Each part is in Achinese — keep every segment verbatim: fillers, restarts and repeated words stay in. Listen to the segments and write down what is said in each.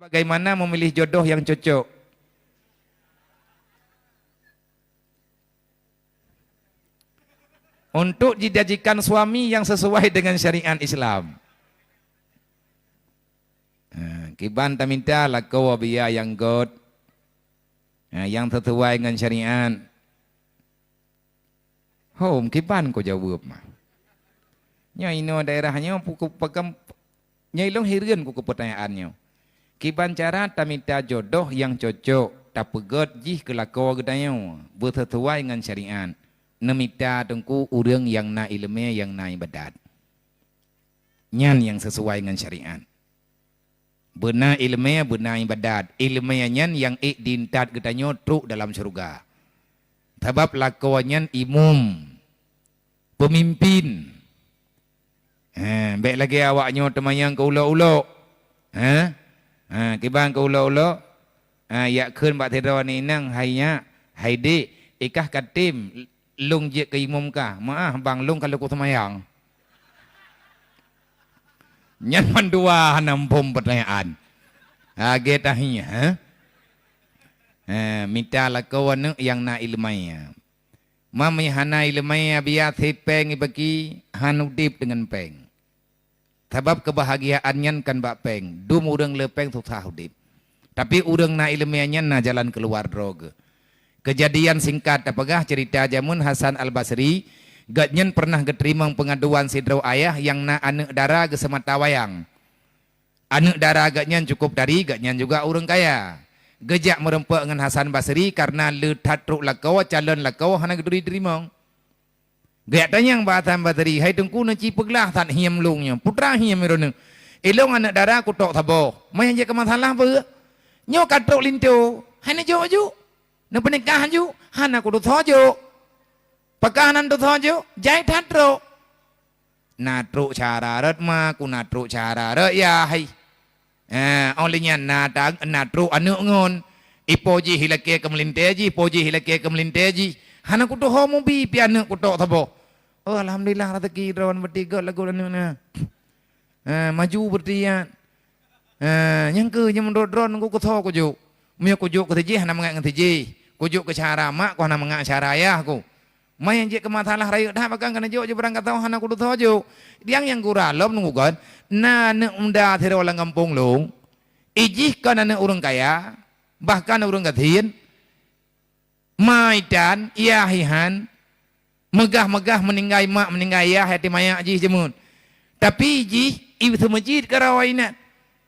Bagaimana memilih jodoh yang cocok untuk dijadikan suami yang sesuai dengan syariat Islam? Ha, kiban tamita lakoe biya nyang göt, ha, nyang sesuai ngon syariat. Hom, kiban kujaweueb mah. Nyoe inoe daerah nyoe puku-, pakam, nyoe ilong hireuen ku keu peutanyaan nyoe. Kiban cara tamita jodoh nyang cocok, tapeugöt jih keu lakoe geutanyoe, beuseusuai ngon syariat. Neumita teungku ureuëng nyang na iéleumé, nyang na iébadat. Nyan nyang seusuai ngon syariat. Beuna iéleumé, beuna iébadat. Iéleumé nyan nyang ék diintat geutanyoe trok dalam syeuruga. Sabab lakoe nyan imum, peumimpin. Ha, bék lagée awak nyoe teumanyong keu ulok-ulok. Ha? Ha, kiban keu ulok-ulok. Ha, yak kheun bak sidroe aneuk inong, "Hai nyak, hai dék, ikah ka tem lôn jeuet keu imum kah?" "Meuáh bang, lôn ka lheueh kuseumayang." Nyan mandua hana muphom peutanyaan. Lagée tahi, ha? Ha, mita lakoe aneuk nyang na iéleumé. Meunyo hana iéleumé, biasa péng ibagi, han udeb deungon péng. Sabab keubahagiaan nyan kon bak péng, dum ureuëng le péng susah udeb. Tapi ureuëng na iéleumé nyan na jalan keuluwa droe geuh. Keujadian singkat tapeugah ceurita jameun Hasan Al-Basri, gobnyan peureunah geuteurimong peungaduan sidroe ayah nyang na aneuk dara geuseumata wayang. Aneuk dara gobnyan cukup tari, gobnyan juga ureuëng kaya. Geujak meureumpok ngon Hasan Basri kareuna le that trok lakoe, calon lakoe hana geuturi teurimong. Geujak tanyong bak Hasan Basri, "Hai Teungku, neuci peuglah that hiem lôn nyoe, peue teuma hiem droeneuh?" "Ilong aneuk dara kutok saboh." "Meunyo jeuet keu masalah peue?" "Nyoe ka trok linto, hai neujok ju. Neupeunikah ju, hana kutusoe jok." "Pakon hana tusoe jok?" "Jai that trok." "Na trok syara rot ma, ku na trok syara rot yah hai." Eh, óh lheueh nyan na ta-, na trok aneuk ngon. Ipo jih ilakée keu meulintée jih, ipo jih ilakée keu meulintée jih. Hana kutuho mubi pih aneuk kutok saboh. Oh, alhamdulillah, raseuki droe beuti göt lagoe aneuk na. Eh, maju beuti nyan. Eh, nyang keu nyan meunurot droe nunggu kusoe kujok. Meunyoe kujok keu sijih hana mangat ngon sijih. Kujok keu syara mak ku hana mangat syara ayah ku. Meunyo jeuet keu masalah rayeuk that, pakon ka neujok ju barang ka tho hana kutusoe jok. Nyang, nyang gura lom nunggu kon, na aneuk muda sidroe lam gampông lôn, ijih kon aneuk ureuëng kaya, bahkan ureuëng gasien. Ma itan, yah ihan, meugah-meugah meuninggai mak, meuninggai yah, yatim manyak jih jameun. Tapi ijih, i seumeujid keudroe inan.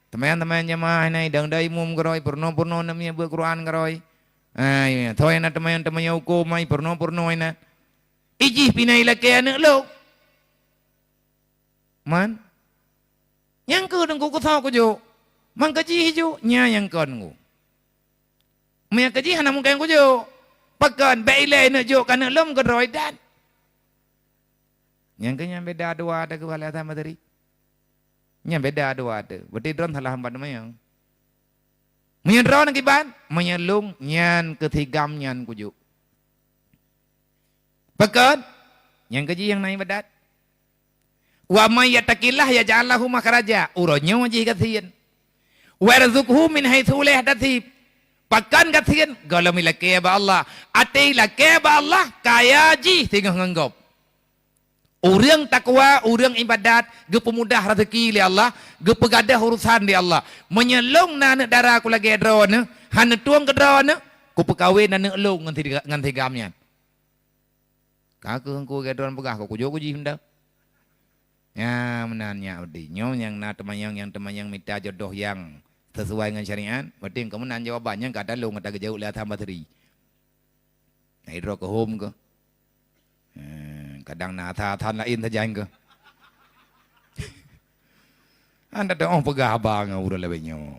Teumanyong-teumanyong jamaah inan, idong dai mum keudroe, peurunoe-peurunoe neumie beuet Quran keudroe. Ah, iya, tho inan teumanyong-teumanyong huköm ai peurunoe-peurunoe inan. Ijih pih na ilakée aneuk lôn. Man? Nyang keu teungku kusoe kujok. Man keu jih ju, nya nyang kon ngu. Meunyo keu jih hana mungken kujok. Pakon, bék ilée neujok keu aneuk lôn keudroe dan. Nyang keu nyan beda dua teuh keu balée sama tadi. Nyan beda dua teuh. Berarti droe salah empat teumanyong. Meunyo droe na kiban, meunyo lôn nyan keu sigam nyan kujok. Pakon? Nyang keu jih nyang na iébadat. "Wa may yattaqillaha yaj'al lahu makhraja." Uroe nyoe jih gasien. "Wa yarzuqhu min haitsu la yahtasib." Pakon gasien? Gohlom ilakée bak Allah. Até ilakée bak Allah, kaya jih singoh ngon gob. Ureuëng takwa, ureuëng iébadat, geupeumudah raseuki lé Allah, geupeugadoh urosan lé Allah. Meunyo lôn na aneuk dara ku lagée droeneuh, hana tueng keu droeneuh, kupeukawen aneuk lôn ngon si-, ngon sigam nyan. Ka kheueh teungku lagée droeneuh peugah, kujok keu jih meunan. Nya, meunan nyak udeb. Nyoe nyang na teumanyong, nyang teumanyong mita jodoh nyang seusuai ngon syariat, berarti keu meunan jawaban nyan ka talôn gata geujaweueb lé Hasan Basri. Nah, idroe keu hom keuh. Eh, kadang na asa-asa laén sajan keuh. Anda teu'oh peugah haba ngon ureuëng lagée nyoe.